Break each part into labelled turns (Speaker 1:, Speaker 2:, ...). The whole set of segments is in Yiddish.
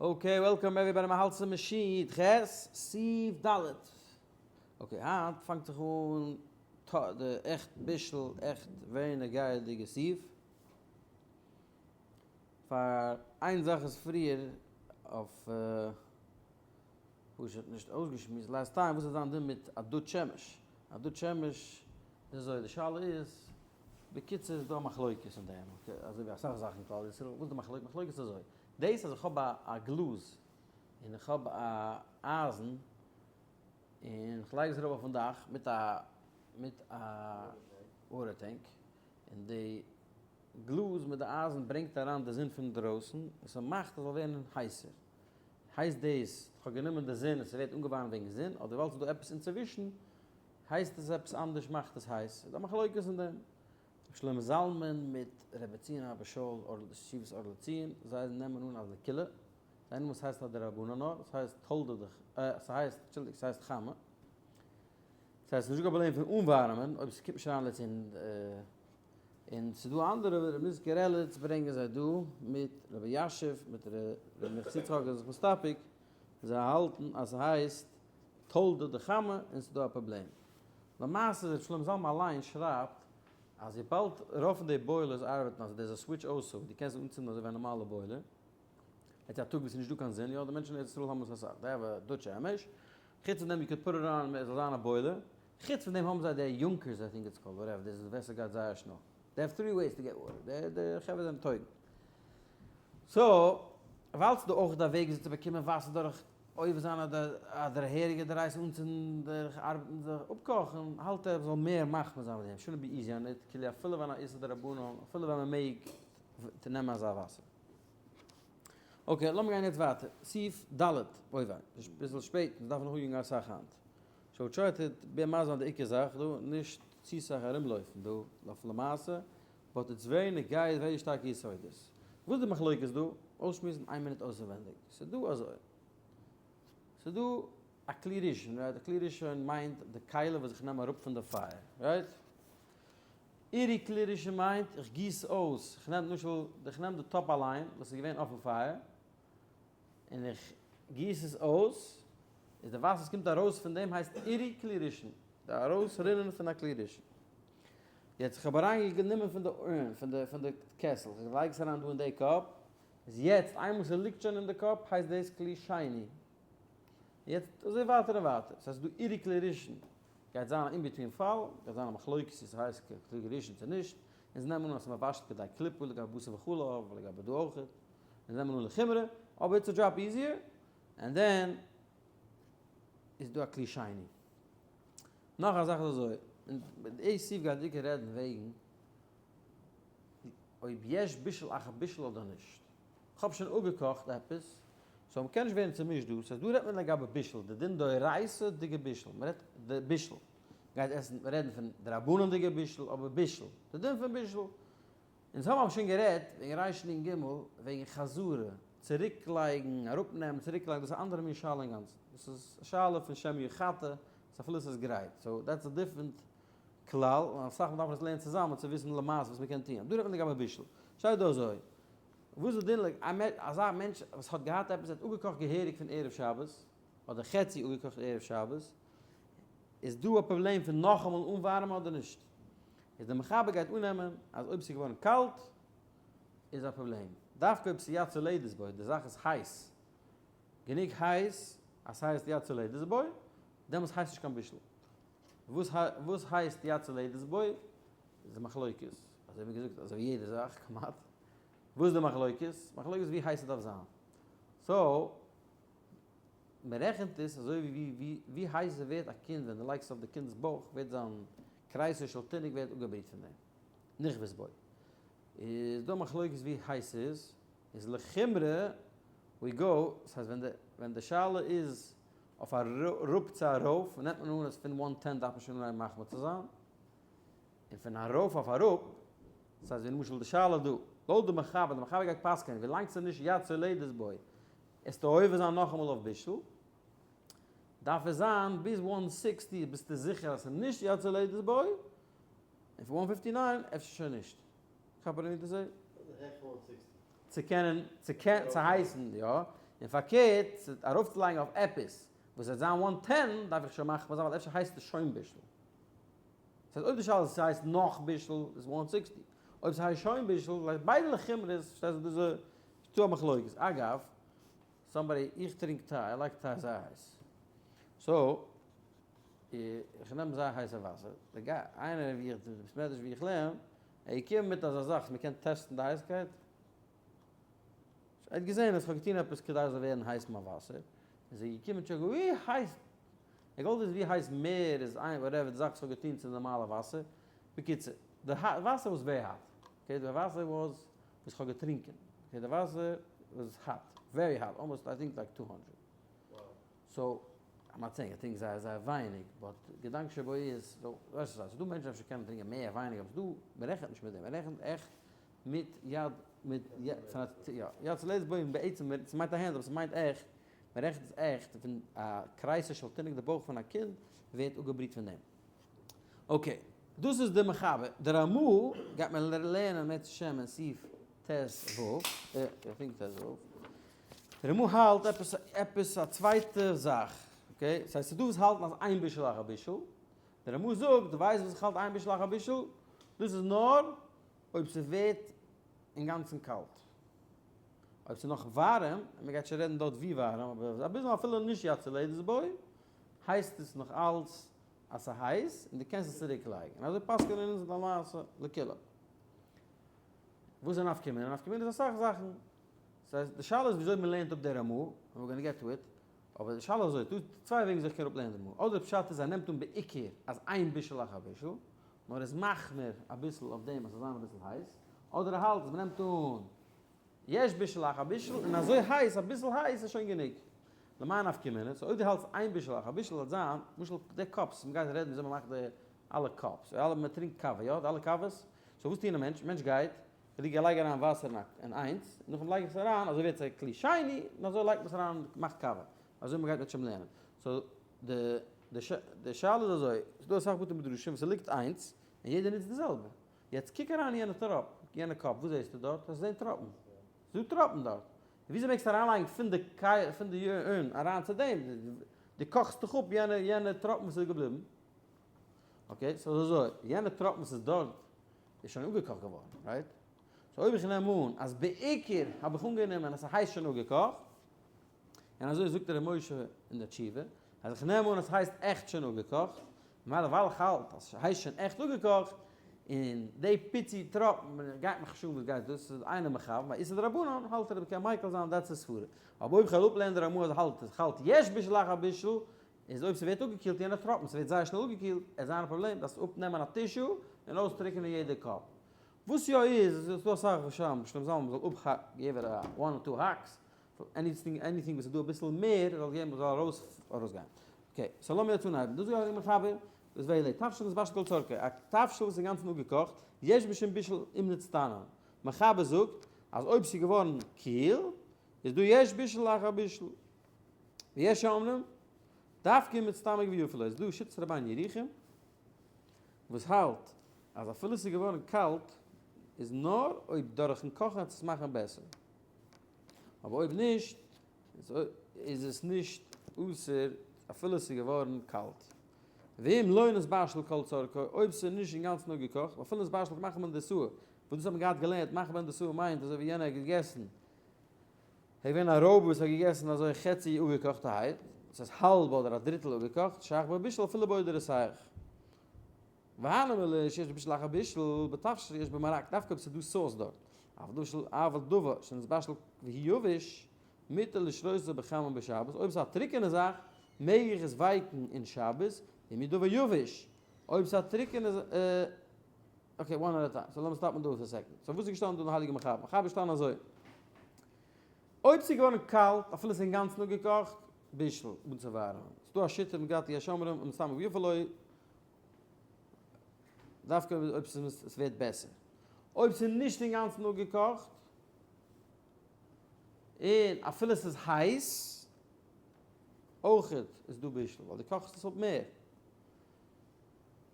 Speaker 1: Okay, welcome everybody, מ'האלט צו משי ח סעיף ד'. Okay, היינט פאנגט זיך אן די עכט בישול, עכט ווערנעגייעדיגע סעיף. פאר איין זאך איז פריער אויף פשוט נישט אויסגעשמועסט last time, וואס איז זיין דין מיט א דוד שמש? א דוד שמש איז אזוי, די שאלה איז, בקיצור איז דא א מחלוקת אין דעם, אזוי ווי אסאך זאכן אין כלל ישראל, וואס איז די מחלוקת? מחלוקת איז אזוי, דאס אז איך האב א גלאז און איך האב א אייזן און איך לייג עס ארויף אויפן דאך מיט א מיט א water tank און די גלאז מיט די אייזן ברענגט אריין די זון פון דרויסן און ס'מאכט עס זאל ווערן הייסער, הייסט דאס איך האב גענומען די זון און ס'ווערט אנגעווארעמט וועגן זון אדער ווייל ס'איז דא עפעס אינצווישן הייסט עס עפעס אנדערש מאכט עס הייס? ס'איז דא מחלוקת אין דעם. רבי שלמה זלמן מיט רבי ציון אבא שאול ישיבת אור לציון זיי נעמען אן אז לקולא, זיי נעמען ס'הייסט א דרבנן נאר ס'הייסט תולדה ד ס'הייסט אנטשולדיגט ס'הייסט חמה ס'הייסט ס'נישט דא קיין פראבלעם פון אנווארעמען אויב ס'קומט נישט אריין לצין און ס'איז דא אנדערע רבי ניסן קרליץ ברענגען זיי דא מיט רבי ישיב מיט רבי מנחת יצחק איז זיך מסתפק זיי האלטן אז ס'הייסט תולדה דחמה און ס'איז דא א פראבלעם. למעשה ר' שלמה זלמן אליין שרייבט אז וויבאלד רוב פון די boilers ארבעטן אז דער איז א switch also דו קענסט אנצינדן אזוי ווי א נארמאלע boiler יעצט א טאג וואס ס'איז נישט דא קיין זון יא די מענטשן אין ארץ ישראל האבן עס אסאך they have א דוד שמש חוץ פון דעם you could put it on עס זאל זיין א boiler חוץ פון דעם האבן זיי די יונקערס I think it's called whatever דאס איז וועסער גייט זייער שנעל they have three ways to get water די די חברה זענען טויגן so ווייל ס'איז דא אויך א וועג וויאזוי צו באקומען וואסער דורך עובר זיין א דערהעריגע דאורייתא אנצינדן דורך ארבעטן זיך אפקאכן, האלט ער מ'זאל מער מחמיר זיין מיט דעם, shouldn't be easy on it, כאילו אפילו ווען א איסור דרבנן, אפילו ווען מ'מעג נעמען אזא וואסער. Okay, לאמיר גיין יעצט ווייטער, סעיף ד', אוי וויי, ס'איז אביסל שפעט, מיר דארפן נאך אפגעבן אסאך היינט. So try to be מסביר זיין די עיקר זאך דא, נישט צו סאך ארומלויפן דא אויף למעשה, but it's very נוגע very שטארקע יסודות. וואס איז די מחלוקת דא? אויסשמועסן איין מינוט אויסענווענדיג. ס'איז דא אזוי. ס'איז דא א כלי ראשון, right? א כלי ראשון מיינט די כלי וואס איך נעם אראפ פון די פייער, right? עירוי כלי ראשון מיינט איך גיס אויס, איך נעם למשל, איך נעם די טאפ אליין וואס איז געווען אויפן פייער, און איך גיס עס אויס, איז די וואסער וואס קומט ארויס פון דעם הייסט עירוי כלי ראשון, די ארויס רינען פון א כלי ראשון. יעצט איך האב אריין גענומען פון די urn, פון די פון די קעסל, איך לייג עס אריין דא אין די cup, איז יעצט איינמאל ס'ליגט שוין אין די cup הייסט דאס כלי שני. יעצט אזוי ווייטער און ווייטער, ס'הייסט דא עירוי כלי ראשון גייט זיין א in-between פאל, גייט זיין א מחלוקת צו ס'הייסט כלי ראשון צו נישט, אונז נעמען אן אז ס'מבשל כדי קליפה לגבי בשר וחלב לגבי דא אויכעט, אונז נעמען אן לחומרא, אבער it's a drop easier, and then איז דא א כלי שני. נאך א זאך איז אזוי, און די סעיף גייט בעיקר רעדן וועגן אויב יש בישול אחר בישול אדער נישט. כ'האב שוין אפגעקאכט עפעס, so מ'קען נישט ווערן צומישט דא, ס'הייסט דא רעדט מען לגבי בישול, די דין דאורייתא'דיגע בישול, מ'רעדט די בישול, גייט עסן רעדן פון דרבנן'דיגע בישול, אבער בישול, די דין פון בישול. אונז האבן אבער שוין גערעדט וועגן ריש נ ג וועגן חזרה, צוריקלייגן, אראפנעמען, צוריקלייגן, דאס איז א אנדערע מין שאלה אינגאנצן, דאס איז א שאלה פון שמא יחתה, ס'איז אפילו ס'איז גרייט, so that's a different כלל, און אסאך מאל דארף מען עס לערנען צוזאמען צו וויסן למעשה וואס מ'קען טון, דא רעדט מען לגבי בישול, שטייט דא אזוי, וואס איז די דין אזא מענטש וואס האט געהאט עפעס ער האט אפגעקאכט געהעריג פון ערב שבת, אדער חצי אפגעקאכט ערב שבת, איז דא א פראבלעם פון נאכאמאל אנווארעמען אדער נישט? איז דער מחבר גייט אננעמען אז אויב ס'איז געווארן קאלט איז א פראבלעם, דווקא אויב ס'איז יד צולדת בו, די זאך איז הייס, גענוג הייס אז ס'הייסט יד צולדת בו, דעמאלטס הייסט נישט קיין בישול. וואס וואס הייסט יד צולדת בו? איז די מחלוקת, אזוי ווי געזאגט אזוי ווי יעדע זאך כמעט, וואס איז די מחלוקת? מחלוקת ווי הייס ס'דארף זיין. so מען רעכנט עס אזוי ווי ווי ווי הייס ס'ווערט א קינד ווען דו לייגסט אויף די קינד'ס בויך ווערט זיין כריסו של תינוק ווערט אפגעבריט פון דעם נכווית בו. איז דא מחלוקת ווי הייס ס'איז, איז לחומרא we go, ס'הייסט ווען די ווען די שאלה איז אויף אראפ צו ארויף נעמט מען אן אז פון one ten דארף מען שוין אנהייבן מחמיר צו זיין, און פון ארויף אויף אראפ, ס'הייסט ווי למשל די שאלה דא, לויט די מחבר, די מחבר גייט פסק'ענען ווילאנג ס'איז נישט יד צולדת בו, עסטו עובר זיין נאכאמאל אויף בישול, דארף עס זיין ביז one sixty ביסטו זיכער אז ס'איז נישט יד צולדת בו, און פון one fifty nine אפשר שוין נישט. כאפ what I mean to say? צו קענען, צו קען, צו הייסן, יא. און פארקערט, ארויפצולייגן אויף עפעס וואס וועט זיין one ten דארף איך שוין מחמיר זיין ווייל אפשר הייסט עס שוין בישול. דאס הייסט אויב די שאלה איז ס'הייסט נאך בישול איז one sixty, אויב ס'הייסט שוין בישול, לייק ביידע לחומרות, פארשטייסט דאס איז דא א מחלוקת. אגב, somebody, איך טרינק טיי, איך לייג טיי זייער הייס. so, איך נעם זייער הייסע וואסער, די guy, איינער ווי איך, די בית מדרש ווי איך לערן, ער איז געקומען מיט אזא זאך וואס מ'קען טעסטן די הייסקייט, ער האט געזען אז איך האב געטון עפעס כדי עס זאל ווערן הייס מיין וואסער, איז ער געקומען check ן ווי הייס, ער געוואלט וויסן ווי הייס מער איז איין whatever די זאך וואס איך האב געטון צו נארמאלע וואסער, בקיצור, די וואסער was very hot, okay, די וואסער was וואס איך האב געטרינקען, okay, די וואסער was hot, very hot, almost I think like 200. so, I'm not saying איך טרינק זייער זייער ווייניג, but געדאנק שבו איז, so, ווייסט וואס, ס'דא מענטשן אפשר קענען טרינקען מער ווייניגער, אבער ס'דא, מ'רעכנט נישט מיט דעם, מ'רעכנט עכט מיט יד, מיט יד, יא, יד צולדת בו בעצם, ס'מיינט א hand אבער ס'מיינט עכט, מ'רעכנט עס עכט פון א כריסו של תינוק די בויך פון א קינד ווערט אפגעבריט פון דעם. okay, דאס איז די מחבר. די רמא גייט מען לערנען אם ירצה השם אין סעיף ט ו, איך think ט ו. די רמא האלט עפעס עפעס א צווייטע זאך, okay? ס'הייסט ס'דא וואס האלטן אז אין בישול אחר בישול, די רמא זאגט, דו ווייסט וואס איך האלט אין בישול אחר בישול? דאס איז נאר אויב ס'ווערט אינגאנצן קאלט. אויב ס'איז נאך ווארעם, און מ'גייט שוין רעדן דארט ווי ווארעם, אבער אביסל אפילו נישט יד צולדת בו, הייסט עס נאך אלץ אז ס'איז הייס און דו קענסט עס צוריק לייגן. און אזוי פסק'ענען אונז למעשה לקולא. וואס איז נפקא מינה? נפקא מינה איז אסאך זאכן. ס'הייסט, די שאלה איז וויאזוי מ'לערנט אפ די רמא, און we're gonna get to it. אבער די שאלה איז אזוי, ס'דא צוויי וועגן וויאזוי איך קען אפלערנען די רמא. אדער פשט איז ער נעמט אן בעיקר אז אין בישול אחר בישול, נאר ער איז מחמיר אביסל אויף דעם אז ס'זאל זיין אביסל הייס, אדער ער האלט אז מ'נעמט אן יש בישול אחר בישול, און אזוי הייס, אביסל הייס איז שוין גענוג. למאי נפקא מינה, so אויב דו האלטסט אין בישול אחר בישול וועט זיין, למשל די cups, מ'גייט רעדן וויאזוי מ'מאכט די אלע cups, אלע מ'טרינקט קאווע, יא? די אלע קאוועס, so וואס טוען א מענטש? מענטש גייט, איך לייג אריין וואסער אין איינס, און נאכדעם לייג איך עס אריין, אזוי ווערט עס א כלי שני, און אזוי לייגט מען עס אריין און מאכט קאווע. אזוי מ'גייט מיט שוין לערנען. so די די שאלה איז אזוי, ס'איז דא אסאך בתי מדרשים וואס ס'ליגט איינס, און יעדער נוצט די זעלבע. יעצט קוק אריין אין יענע טראפ, יענע cup, וואס זעסטו דארט? האסט געזען טראפן? ס'איז דא טראפן דארט. און וויאזוי מעגסטו אריינלייגן פון די פון די urn אריין צו דעם? דו קאכסט דאך אפ יענע יענע טראפן וואס איז געבליבן. okay, ס'איז אזוי, יענע טראפן וואס איז דארט איז שוין אפגעקאכט געווארן, right? so אויב איך נעם אן אז בעיקר האב איך אנגענומען אז ס'הייסט שוין אפגעקאכט, און אזוי זאגט ר' משה אין די תשובה, אז איך נעם אן אז ס'הייסט עכט שוין אפגעקאכט, ממילא ווייל איך האלט אז ס'הייסט שוין עכט אפגעקאכט, און די פיצי טראפ גייט מיך נישט אן וואס גייט דאס, איז אינו מכוון, ביי איסור דרבנן האלט ער אז מ'קען מיקל זיין that's די סברה. אבער אויב כ'וועל אפלערנען די רמא אז האלט איך האלט יש בישול אחר בישול, איז אויב ס'ווערט אפגעקילט יענע טראפן, ס'ווערט זייער שנעל אפגעקילט, עס זיין א פראבלעם, דארפסט אפנעמען א tissue און אויסטריקענען יעדע cup. וואס יא איז, עס איז דא אסאך וואס שרייבן שלום זלמן מ'זאל אפהאקן, געב ער א one or two hacks, anything anything וואס איז דא אביסל מער זאל געבן זאל ארויס ארויסגיין. okay, so לאמיר יעצט אנהייבן. דאס זאגט דער מחבר, דאס וועל איך, תבשיל נתבשל כל צרכו, א תבשיל וואס איז אינגאנצן אפגעקאכט, יש משום בישול אם נצטנן. מחבר זאגט אז אויב ס'איז געווארן קיל, איז דא יש בישול אחר בישול. ויש אומרים, דווקא אם מצטמק ויפה לו, איז דא שיטת רבינו ירוחם וואס האלט אז אפילו ס'איז געווארן קאלט איז נאר אויב דורכן קאכן וועט עס מאכן בעסער, אבער אויב נישט איז עס נישט אסור אפילו ס'איז געווארן קאלט. ואם לא נתבשל כל צרכו, אויב ס'איז נישט אינגאנצן אפגעקאכט, אפילו נתבשל מחמת הנדסאה, וואס דאס האט מען געהאט געלערנט, מחמת הנדסאה מיינט אזוי ווי יענער האט געגעסן, איז געווען א רויבער וואס האט געגעסן אזוי חצי אפגעקאכטערהייט, דאס הייסט האלב אדער א דריטל אפגעקאכט, שייך בבישול אפילו בעודו רותח. והני מילי שיש בישול אחר בישול, בתבשיל שיש בו מרק, דווקא אויב ס'איז דא סאוס דארט. אבל דשל אבל דבר שנתבשל והוא יבש, מותר לשרותו בחמין בשבת, אויב ס'איז א טרוקענע זאך, מעג איך עס ווייקן אין שבת, ואם הוא דבר יבש, אויב ס'איז א טרוקענע okay, one at a time. so לאמיר stop ן דא פאר א second. so וואס איז געשטאנען דא אין הייליגע מחבר? מחבר איז געשטאנען אזוי. אויב ס'איז געווארן קאלט, אפילו ס'איז אינגאנצן אפגעקאכט, בישול, אנצואווארעמען. ס'איז דא א שיטה מגתי השומרים און מסתמא ויפה לו, דווקא אויב ס'איז ס'ווערט בעסער. אויב ס'איז נישט אינגאנצן אפגעקאכט, און אפילו ס'איז הייס, אויכעט איז דא בישול, ווייל דו קאכסט עס אפ מער.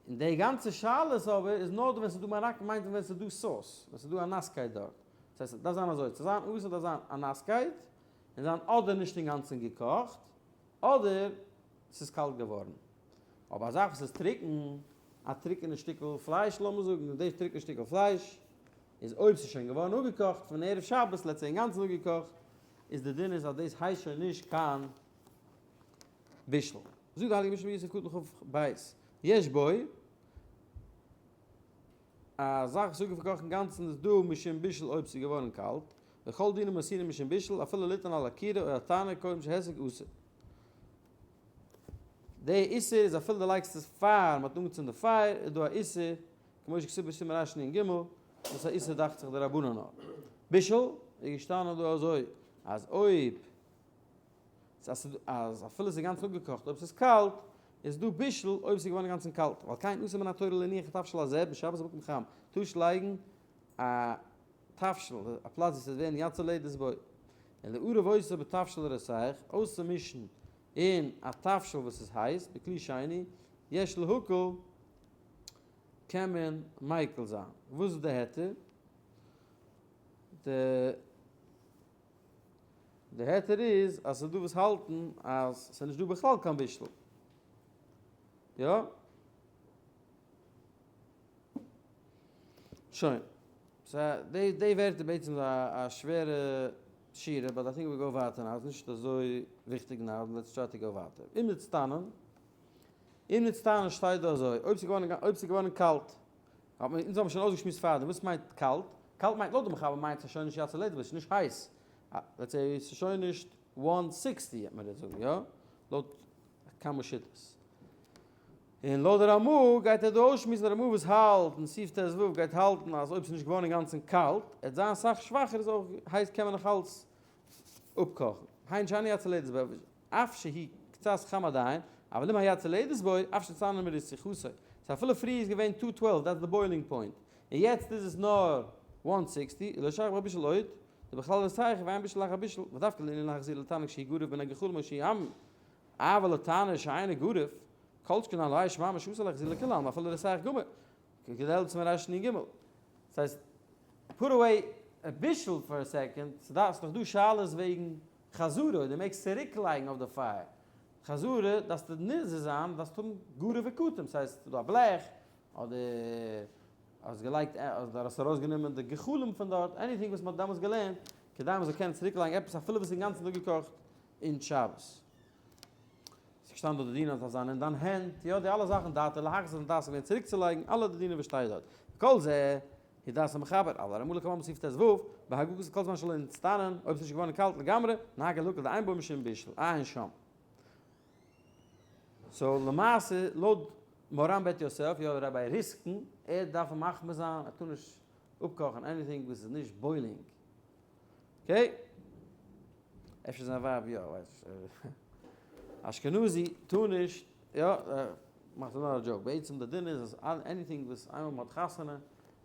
Speaker 1: און די גאנצע שאלות אבער איז נאר דא ווען ס'איז דא מרק מיינט ווען ס'איז דא סאוס, ווען ס'איז דא א נאסקייט דארט. דאס הייסט ס'דארף זיין אזוי, צו זיין אסור דארף זיין א נאסקייט. און זיין אדער נישט אינגאנצן געקאכט אדער ס'איז קאלט געווארן. אבער א זאך וואס איז טרוקן, א טרוקענע שטיקל פלייש לאמיר זאגן, די טרוקענע שטיקל פלייש איז אויב ס'איז שוין געווארן אפגעקאכט פון ערב שבת let's say אינגאנצן אפגעקאכט, איז די דין איז אז דאס הייסט שוין נישט קיין בישול. זאגט די הייליגע משנה יוסף קטן כ ב, יש בו, א זאך וואס איז אפגעקאכט אינגאנצן איז דא משום בישול אויב ס'איז געווארן קאלט, וכל דינים אסורים משום בישול אפילו ליתן על הקירה או התנור קודם שהיסק אסור. די איסור איז אפילו די לייגסט עס פאר מ'האט אנגעצינדן די פייער איז דא א איסור, כמו שכתוב בסימן רנ ג, דאס איז א איסור דאכט זיך דרבנן נאר. בישול איז געשטאנען דא אזוי אז אויב אז אפילו ס'איז גאנץ אפגעקאכט אויב ס'איז קאלט איז דא בישול אויב ס'איז געווארן אינגאנצן קאלט ועל כן אסור מן התורה להניח התבשיל הזה בשבת במקום חם טארסט לייגן א תבשיל א פלאץ ווי ס'וועט ווערן יצא לידת בו און לערב אותו בתבשיל רותח אויסצומישן אין א תבשיל וואס איז הייס בכלי שני יש להקל קען מען מיקל זיין. וואס איז די היתר? די די היתר איז אז ס'איז דא וואס האלטן אז ס'איז נישט דא בכלל קיין בישול. יא? שוין. סא די די ווערטער בעצם איז א שווערע שורה but I think we go ווייטער now, נישט אזוי וויכטיג now, let's try to go ווייטער. אם נצטנן, אם נצטנן שטייט דא אזוי, אויב ס'איז געווארן אויב ס'איז געווארן קאלט, האט מען אונז האבן שוין אויסגעשמועסט פארדעם וואס מיינט קאלט, קאלט מיינט לויט די מחבר מיינט ס'איז שוין נישט יצא לידה, ס'איז נישט הייס, let's say ס'איז שוין נישט one sixty וועט מען זאגן יא, לויט כמה שיטות. און לויט די רמא גייט ער דא אויסשמועסן די רמא וואס האלט אין סעיף ט ו גייט האלטן אז אויב ס'איז נישט געווארן אינגאנצן קאלט, עט זיין אסאך שוואכער איז אויך הייס קען מען נאך אלץ אפקאכן. היינו שאינו יצא לידת בו אף שהיא קצת חם עדיין, אבל אם היה צולדת בו אף שנצטנן מרתיחתו. סאו אפילו פריער איז געווען two twelve that's די boiling point, און יעצט איז עס נאר one sixty, לא שייך בו בישול עוד, דבכלל רותח ואין בישול אחר בישול, ודווקא לענין להחזיר לתנור כשהוא גרוף מן הגחלים או שהוא אבל לתנור שאינו גרוף, כל שכן על האש ממש אסור להחזיר לכולי עלמא אפילו רותח גמור, כדלהלן סימן רנ ג. דאס הייסט, put away א בישול for a second, ס'דארף ס'דאך דא שאלות וועגן חזרה, דו מעגסט צוריק לייגן אויף די פייער. חזרה דארפסטו נזהר זיין, דארפסט האבן גרוף וקטום, ס'הייסט ס'דא א בלעך, אדער האסט געלייגט אדער האסט ארויסגענומען די גחלים פון דארט, anything וואס מ'האט דעמאלטס געלערנט, כדי מ'זאל קענען צוריק לייגן עפעס אפילו וואס איז אינגאנצן אפגעקאכט אין שבת. ס'איז געשטאנען דארט די דין אז דארף זיין אין דיין הענט, יא די אלע זאכן דעתו להחזיר און דעת געווען צוריקצולייגן, אלע די דינים וואס שטייט דארט. וכל זה היא דעת המחבר, אבל הרמא לקמן בסעיף ט ו, בהגהות כל זמן שלא נצטנן, אויב ס'איז נישט געווארן קאלט לגמרי, נהגה להקל דאין בו משום בישול, עיין שם. so למעשה לויט מוהר"ן בית יוסף, יא ראביי ריסקין, ער דארף מחמיר זיין, ער טאר נישט אפקאכן anything וואס איז נישט boiling. Okay. אפשר זיין ווייב יא, ווייס נישט. אשכנזי טאר נישט, יא, מאכט נאר א joke. בעצם די דין איז אז anything וואס איינמאל מ'האט חתונה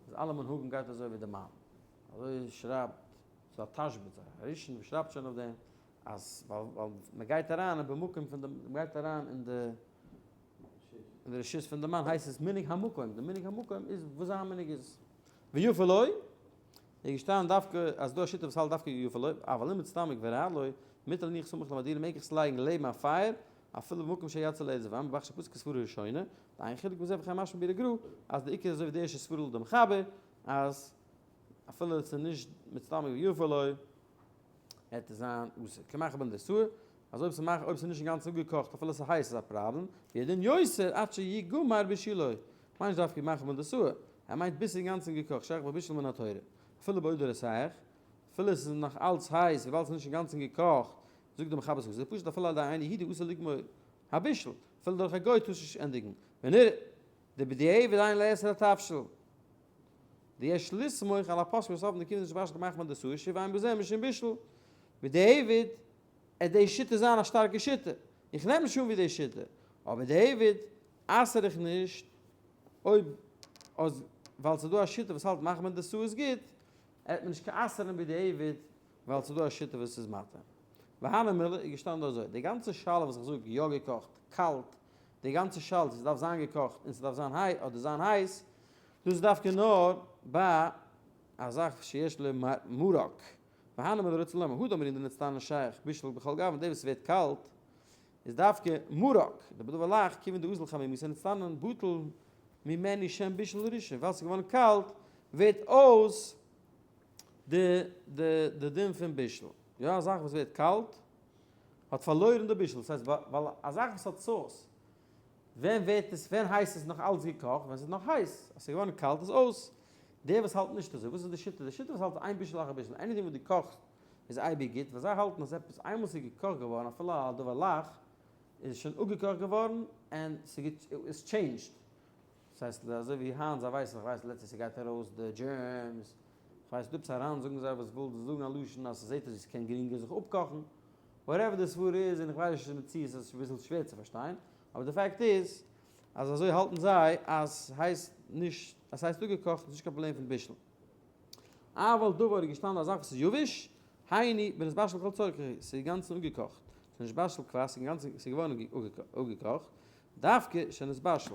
Speaker 1: איז אלע מנהגים גייט אזוי ווי די מאן. אזוי שרייבט, ס'איז א תשבץ, א ראשון וואס שרייבט שוין אויף דעם, אז ווייל מ'גייט אריין אין במקום פון די, מ'גייט אריין אין די אין די רשות פון די מאן הייסט עס מנהג המקום, די מנהג המקום איז וואס זיין מנהג איז. ויפה לו, איז געשטאנען דווקא אז דא א שיטה וואס האלט דווקא יפה לו, אבל אם מצטמק ורע לו, מותר להניח סמוך למדורה מעג איך עס לייגן לעבן א פייער, אפילו במקום שיצא לעז ואמר בח שפסק כסברה ראשונה, ואין חילוק בזה וכן משמע בירה גרא, אז די עיקר איז אזוי ווי די ערשטע סברה לויט די מחבר, אז אפילו עס איז נישט מצטמק ויפה לו, וועט עס זיין אסור. כמאכל בן דסור, אז אויב ס'מאכט אויב ס'איז נישט אינגאנצן אפגעקאכט אפילו ס'איז הייס איז א פראבלעם, וידין יותר עד שיגמר בישולו, מיינט נישט דווקא מאכל בן דסור, ער מיינט ביז ס'איז אינגאנצן געקאכט, שייך בבישול מן התורה, אפילו בעודו רותח, אפילו עס איז נאך אלץ הייס וויבאלד ס'איז נישט אינגאנצן געקאכט, זאגט דער מחבר ס'איז פשוט אפילו על ידי אינו יהודי אסור לגמור הבישול, אפילו דורך א גוי טארסט נישט ענדיגן, ונראה דבדיעבד אין לאסור התבשיל. דיש לסמוך על הפוסקים וואס האבן די כיוון שבשל כמאכל בן דסור שאין בזה משום בישול, בדיעבד עט די שיטה זיין א שטארקע שיטה, איך נעם נישט אן ווי די שיטה, אבער בדיעבד אסר איך נישט אויב אז ווייל ס'איז דא א שיטה וואס האלט מאכט מען די סו איז גוט, עט מען נישט אסר'ן בדיעבד ווייל ס'איז דא א שיטה וואס איז מתיר. והני מילי איז געשטאנען דא אזוי, די גאנצע שאלה וואס איך זאג יא געקאכט, קאלט, די גאנצע שאלה צו ס'דארף זיין געקאכט און ס'דארף זיין היי אדער זיין הייס, דאס איז דווקא נאר ביי א זאך שיש לו מרק. והני מילי רוצה לומר, הא דאמרינן דנצטנן שייך בישול בכל גוון, דאס וואס ווערט קאלט איז דווקא מרק, דבדבר לח, כיוון דאזיל חמימותיה נצטנן בטל ממנו שם בישול הראשון, ווייל ס'איז געווארן קאלט ווערט אויס די די די דין פון בישול. יא א זאך וואס ווערט קאלט האט פארלוירן די בישול, ס'הייסט ווייל א זאך וואס האט sauce ווען ווערט עס ווען הייסט עס נאך אלץ געקאכט ווען ס'איז נאך הייס, אז ס'איז געווארן קאלט איז אויס. דער וואס האלט נישט אזוי, וואס איז די שיטה? די שיטה וואס האלט אין בישול אחר בישול, anything וואס דו קאכסט איז אייביג גוט, ווייל זיי האלטן אז עפעס איינמאל ס'איז געקאכט געווארן אפילו א דבר לח איז שוין אפגעקאכט געווארן און ס'איז changed. ס'הייסט אזוי ווי היינט זיי ווייסן, כ'ווייס לעצטענס ס'גייט ארויס די germs, כ'ווייס דא עפעס אריין זאגן זיי וואס וויל זאגן א לשון אז ס'זעט אויס ווי ס'קען גרינגער זיך אפקאכן, whatever די סברה איז און איך ווייס נישט די מציאות איז אביסל שווער צו פארשטיין, אבער די פאקט איז אז אזוי האלטן זיי אז ס'הייסט נישט אז ס'הייסט אפגעקאכט איז נישט קיין פראבלעם פון בישול. אבל דבר איז געשטאנען א זאך וואס איז יבש, היינו בנתבשל לכל צרכו, ס'איז אינגאנצן אפגעקאכט, ס'איז נתבשל כבר, ס'איז אינגאנצן ס'איז געווארן אפגעקאכט, דווקא שנתבשל.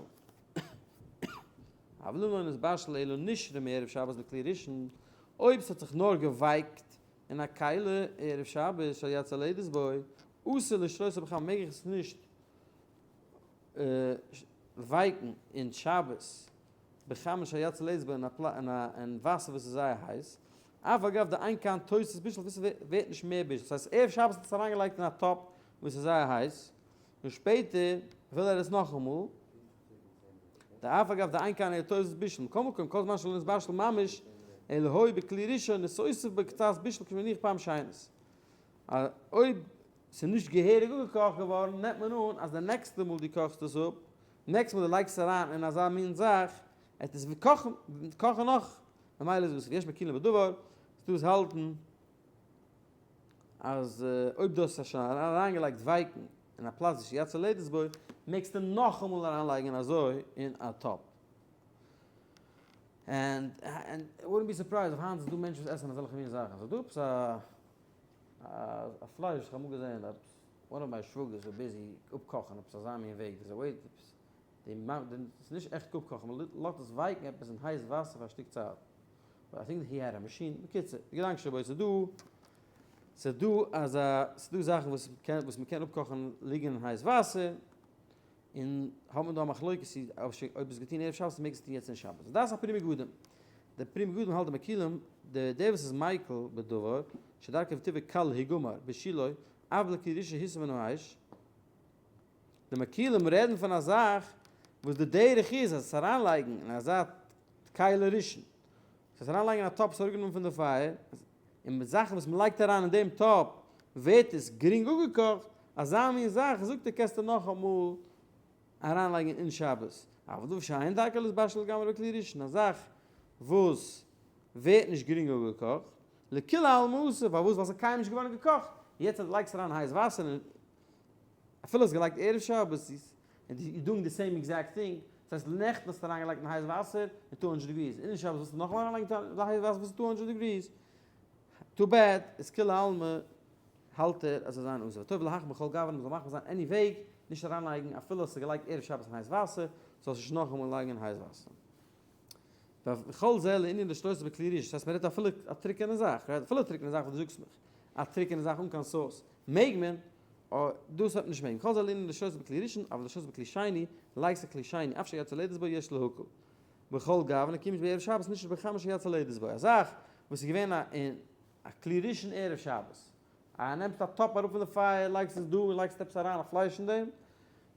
Speaker 1: אבל אם לא נתבשל אלא נשרה מערב שבת בכלי ראשון, אויב ס'האט זיך נאר געווייקט אין א כלי ערב שבת שעל יד סולדת בו, אסור לשרותו בחמין מעג איך עס נישט ווייקן אין שבת בחמין שעל יד סולדת בו אין וואסער וואס איז זייער הייס, אף על גב דאין כאן תוספת בישול וואס ווערט נישט מער בישול, ס'הייסט ערב שבת האט עס אריינגעלייגט אין א טאפ וואס איז זייער הייס, און שפעטער וויל ער עס נאכאמאל, דאף על גב דאין כאן אלא תוספת בישול, מכל מקום כל זמן שלא נתבשל ממש אלא היה בכלי ראשון נתוסף בו קצת בישול כשמניח פעם שנית. אויב ס'איז נישט געהעריג אפגעקאכט געווארן נעמט מען אן אז די נעקסטע מאל דו קאכסט עס אפ, נעקסט מאל דו לייגסט עס אריין אין אזא מין זאך, עט עס קאכן קאכן נאך, ממילא איז עס יש מקילין בדבר, ס'דא וואס האלטן אז אויב דו האסט עס שוין אריינגעלייגט ווייקן אין א פלאץ וואס יד סולדת בו, מעגסטו נאכאמאל אריינלייגן אזוי אין א טאפ. And wouldn't be surprised אויב היינט איז דא מענטשן וואס עסן אזעלכע מין זאכן. ס'איז דא עפעס א א פלייש וואס כ'האב אמאל געזען עפעס one of my שוואגערס were busy אפקאכן עפעס אזא מין וועג, וויאזוי wait עפעס די ס'איז נישט עכט אפקאכן, מ'לאזט עס ווייקן עפעס אין הייס וואסער פאר א שטיק צייט. But I think he had a machine. בקיצור, די געדאנק שבו איז ס'דא, ס'דא אזא, ס'דא זאכן וואס מ'קען, וואס מ'קען אפקאכן ליגן אין הייס וואסער, און האט מען דא א מחלוקת צו אויב עס געטון ערב שבת מעג עס טון יעצט אין שבת. דעת הפרי מגדים, די פרי מגדים האלט די מקילים, די דער וואס איז מיקל בדבר, שדרכו וטבעו קל להיגמר בישולו, אף בכלי ראשון הוסר מן האש, די מקילים רעדן פון א זאך וואס די דרך איז אז עס אריינלייגן אין אזא כלי ראשון, עס אריינלייגן אין א טאפ וואס איז אראפגענומען פון די פייער, און מיט זאכן וואס מען לייגט אריין אין דעם טאפ ווערט עס גרינג אפגעקאכט, אזא מין זאך זאגט ער קענסטו נאכאמאל אריינלייגן אין שבת, אבל דבר שאין דרכו להתבשל לגמרי בכלי ראשון, א זאך וואס ווערט נישט גרינג אפגעקאכט, לכולי עלמא אסור, פארוואס? ווייל ס'איז קיינמאל נישט געווארן געקאכט, יעצט אז דו לייגסט אריין הייס וואסער און אפילו האסט געלייגט ערב שבת און you doing the same exact thing, דאס הייסט נעכטן האסטו אריינגעלייגט אין הייס וואסער אין 200 degrees, און אין שבת ווילסטו נאכאמאל אריינלייגן אין הייס וואסער וואס איז 200 degrees, too bad, איז כולי עלמא האלט ער אז עס זאל זיין אסור. וטוב להחמיר בכל גוונא, מ'זאל מחמיר זיין any וועג, נישט אריינלייגן אפילו האסטו געלייגט ערב שבת אין הייס וואסער, זאלסט נישט נאכאמאל לייגן אין הייס וואסער. וכל זה לענין לשרותו בכלי ראשון, דאס הייסט מ'רעדט אפילו א טרוקענע זאך, right? אפילו א טרוקענע זאך וואס דו זאגסט מיך, א טרוקענע זאך אן קיין sauce, מעג מען, דאס האט נישט מעגן, כל זה לענין לשרותו בכלי ראשון, אבל לשרותו בכלי שני, לייגסט א כלי שני, אף שיד סולדת בו יש להקל. בכל גוונא כיון שבערב שבת נשרה בחמין שיד סולדת בו, א זאך וואס איז געווען א כלי ראשון ערב שבת, א נעמסט א טאפ אראפ פון די פייער לייגסט עס דא און לייגסט עפעס אריין א פלייש אין דעם,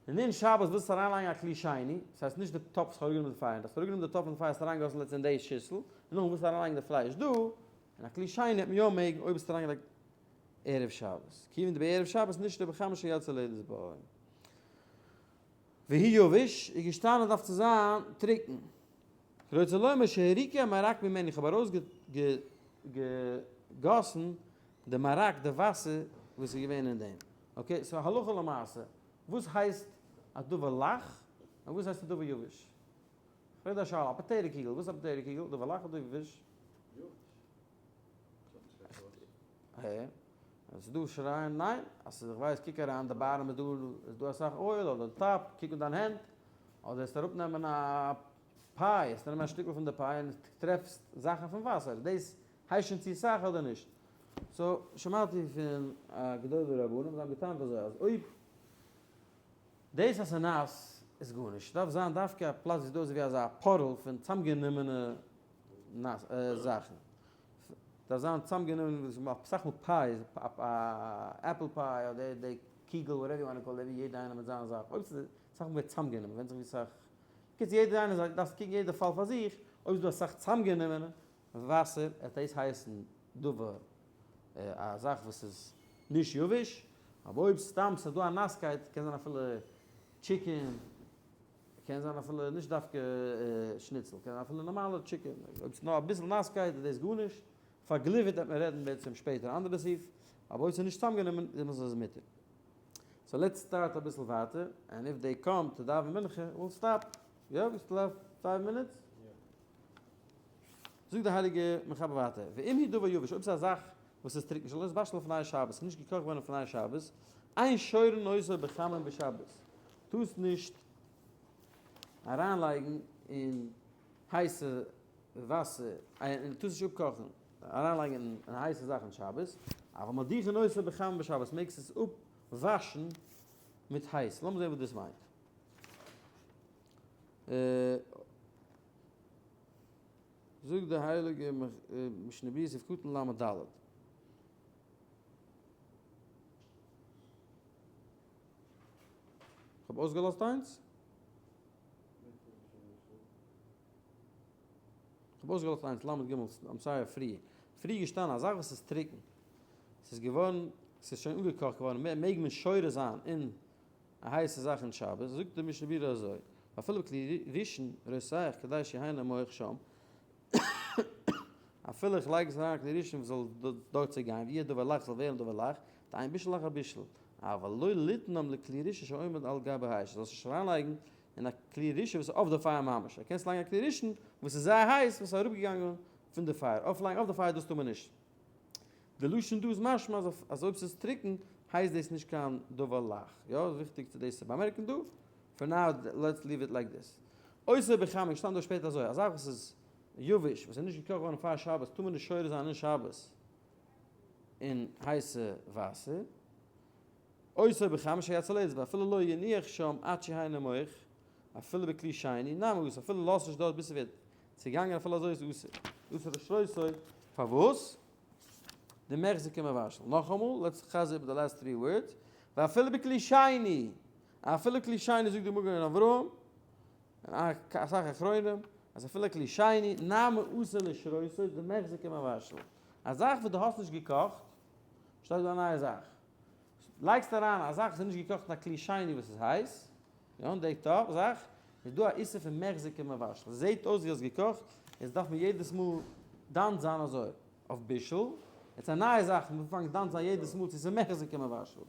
Speaker 1: און אין שבת ווילסטו אריינלייגן א כלי שני, דאס הייסט נישט די טאפ וואס כ'האב אראפגענומען די פייער, דו האסט אראפגענומען די טאפ פון די פייער האסט אריינגעגאסן לעצט אין די שיסל, און נאכדעם ווילסטו אריינלייגן די פלייש דא, און א כלי שני וועט מען יא מעגן אויב האסטו אריינגעלייגט ערב שבת, כיוון דבערב שבת נשרה בחמין שיד סולדת בו. והוא יבש, איז געשטאנען דארף צו זיין טרוקן. רוצה לומר שהריקה המרק ממנו, איך האב ארויסגעגאסן די מרק, די וואסער וואס איז געווען אין דעם. Okay, so הלכה למעשה, וואס הייסט א דבר לח און וואס הייסט א דבר יבש? כ'פרעג דא א שאלה, א potato קיגל, וואס איז א potato קיגל, דבר לח אדער יבש? הע? עס איז דא שרייען ניין, אז ס'איז איך ווייס קוק אריין די bottom איז דא איז דא אסאך oil אדער די top, קוק מיט דיין הענט, אדער וועסטו אראפ נעמען א pie, וועסטו נעמען א שטיקל פון די pie און טרעפסט זאכן פון וואסער, דאס הייסט שוין צו סאך אדער נישט? So, שמעתי פון א גדולי רבנים, זיי האבן געטענה'ט אזוי, אז אויב דאס אז ס'איז נאס איז גארנישט, ס'דארף זיין דווקא א פלאץ ווי ס'איז דא אזויווי אזא puddle פון צאמגענומענע זאכן. דארף זיין צאמגענומען, אסאך מאל pies, apple pie אדער די קיגל, whatever you wanna call it, יעדע איינער מיט זיין זאך, אויב ס'איז אסאך מאל ווערט צאמגענומען, ווענדט זיך ווי סאך, בקיצור יעדע איינער זאל, דארפסט קוקן יעדע פאל פאר זיך, אויב איז דא אסאך צאמגענומענע וואסער, וועט דאס הייסן דבר, א זאך וואס איז נישט יבש, אבער אויב סתם ס'איז דא א נאסקייט, קען זיין אפילו chicken, קען זיין אפילו נישט דווקא שניצל, קען זיין אפילו נארמאלע chicken, אויב ס'איז נאר אביסל נאסקייט איז דאס גארנישט, פארגליווערט וועט מען רעדן בעצם שפעטער אנדערע סעיף, אבער אויב ס'איז נישט צוזאמגענומען איז עס מותר. So let's start אביסל ווייטער, and if they come to daven מנחה, we'll stop. יא, we still have five minutes? זאגט די הייליגע מחבר ווייטער, ואם הוא דבר יבש, אויב ס'איז א זאך וואס איז טרוקן, שלא נתבשל לפני שבת, ס'איז נישט געקאכט געווארן לפני שבת, אין שורין אותו בחמין בשבת, טארסט נישט אריינלייגן אין הייסע וואסער, און טארסט נישט אפקאכן, אריינלייגן אין הייסע זאכן שבת, אבל מדיחין אותו בחמין בשבת, מעגסט עס אפוואשן מיט הייס, לאמיר זען וואס דאס מיינט. זאגט די הייליגע משנה ברורה סעיף קטן ל' ד. כ'האב אויסגעלאזט איינס? כ'האב אויסגעלאזט איינס, ל' ג', I'm sorry פריער. פריער געשטאנען א זאך וואס איז טרוקן, ס'איז געווארן, ס'איז שוין אנגעקאכט געווארן, מעג מען שורה זיין אין א הייסע זאך אין שבת, זאגט די משנה ברורה אזוי, ואפילו בכלי ראשון רותח כדי שיהא נימוח שם, אפילו איך לייג עס אריין אין כלי ראשון וואס זאל דארט צעגיין, ויהיה דבר לח זאל ווערן דבר לח, דאין בישול אחר בישול, אבל לא ליתנם לכלי ראשון שעומד על גבי האש, זאלסט נישט אריינלייגן אין א כלי ראשון וואס איז אויף די פייער ממש, קענסט לייגן א כלי ראשון וואס איז זייער הייס וואס איז אראפגעגאנגען פון די פייער, אויפלייגן אויף די פייער דאס טאר מען נישט. די לשון דא איז משמע אז אויב ס'איז טרוקן הייסט דאס נישט קיין דבר לח, יא איז וויכטיג צו דאס צו באמערקן דא, for now let's leave it like this. אותו בחמין שטאנט דא שפעטער אזוי, א זאך וואס איז יבש וואס איז נישט געקאכט געווארן פאר שבת טאר מען נישט שורה זיין אין שבת אין הייסע וואסער, אותו בחמין שיצלת ואפילו לא יניח שם עד שיהא נימוח, אפילו בכלי שני, נמי אסור, אפילו לאז נישט דארט ביז ס'ווערט צעגאנגען אפילו אזוי איז אסור. אסור לשרותו, פארוואס? דמיחזי כמבשל. נאכאמאל, let's חזר איבער די last three words, ואפילו בכלי שני, אפילו כלי שני זאגט די מגן אברהם, און אסאך אחרונים, אז אפילו כלי שני, נמי אסור לשרותו, דמיחזי כמבשל. א זאך וואס דו האסט נישט געקאכט, שטייט דא א נייע זאך. לייגסט אריין א זאך וואס איז נישט געקאכט אין א כלי שני וואס איז הייס, יא, אין די טאפ זאך, איז דא א איסור פון מיחזי כמבשל. זעט אויס ווי האסט געקאכט, יעצט דארף מען יעדעס מאל דן זיין אזוי אויף בישול, יעצט א נייע זאך, מען פאנגט דן זיין יעדעס מאל צו ס'איז מיחזי כמבשל.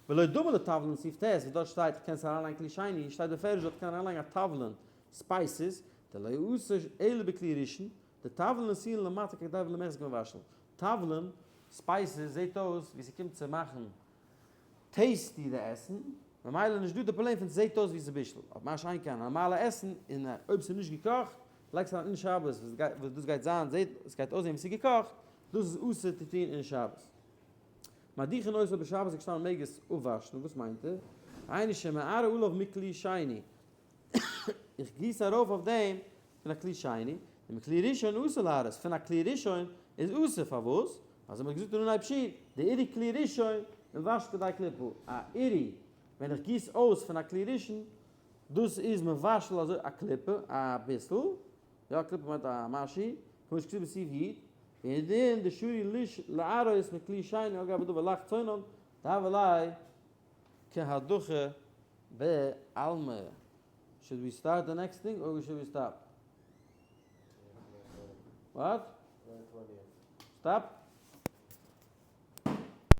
Speaker 1: ולא דומה לתבלין סעיף ט' וואס דארט שטייט קענסט אריינלייגן כלי שני, שטייט בפירוש דארט קען אריינלייגן א תבלין, spices, דלא אסור אלא בכלי ראשון, די תבלין עשין למטה כדי ולא מיחזי כמבשל. תבלין, spices, זעט אויס ווי ס'קומט צו מאכן tasty די עסן, ממילא נישט דא די פראבלעם פון ס'זעט אויס ווי ס'בישל, אבער מה שאין כן א נארמאלע עסן און אויב ס'איז נישט געקאכט, לייגסט אריין אין שבת וואס דאס גייט זיין, זעט, ס'גייט אויסזען ווי ס'איז געקאכט, דאס איז אסור צו טון אין שבת. מדיחין אותו בשבת איז געשטאנען מעג עס אפוואשן, וואס מיינט ער? היינו שמערה עליו מכלי שני, איך גיס ארויף אויף דעם פון א כלי שני, און מכלי ראשון אסור להראות, פון א כלי ראשון איז אסור, פארוואס? אזוי מ'האט געזאגט אין אנהייב שיעור, דעירי כלי ראשון מבשל כדי קליפה, א עירוי ווען איך גיס אויס פון א כלי ראשון, דאס איז מבשל אזוי א קליפה, אביסל, יא קליפה מיינט א משהו, כמו שכתוב בסעיף י', והדין דשרי ליש להראות מכלי שני על גבי דבר לח צונן, דהוה ליה כהדחה בעלמא. Should we start the next thing or should we stop? What? Stop?